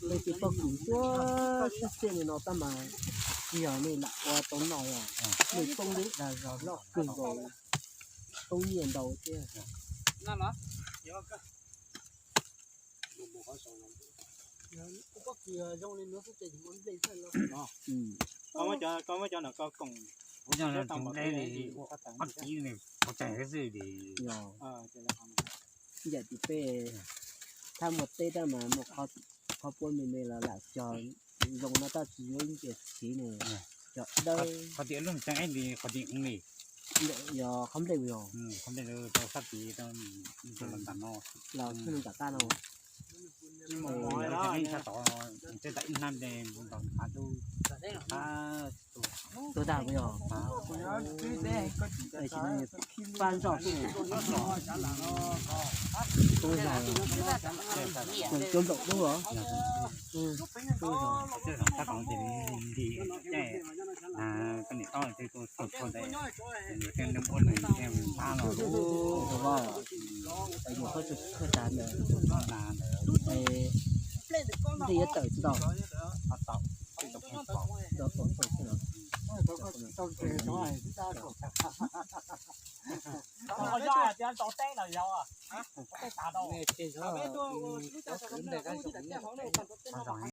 Leej twg poj kws tuaj sab xiaj li no tab mas tsis yog nej lam ua tau noj os. Nej poob nyiaj dag zog loj kawg nkaus, poob nyiaj ntau thiab. Koj muab cov, koj muab cov no koj koom, ua cov no tus nplej li, ua ob txiv ne, ua tseem xwb li. Yog ib yam tim peb thaj muaj teb tab mas muaj qhov puab me me los lam cog zoo no tab tsis yuav ib ce txiv ne, cog dawb. Qhov tias lub tseem ib li qhov tias ub li. Yog qhov nplej yog qhov nplej rau sab tid, los nram no, los txog nram qab no. Sab tod, tej tam ib hnab nte los nrad lub, tuag tag yog. Pab nroj xwb. Tuag zog, cov nplaum dub los. Tuag zog. Koj niam tab tus tuag tuag ntawd, nws thiaj ua nws thiaj pab no. Yog koj tsis khuj tas ntawd, ntej yuav tawm tsis tau.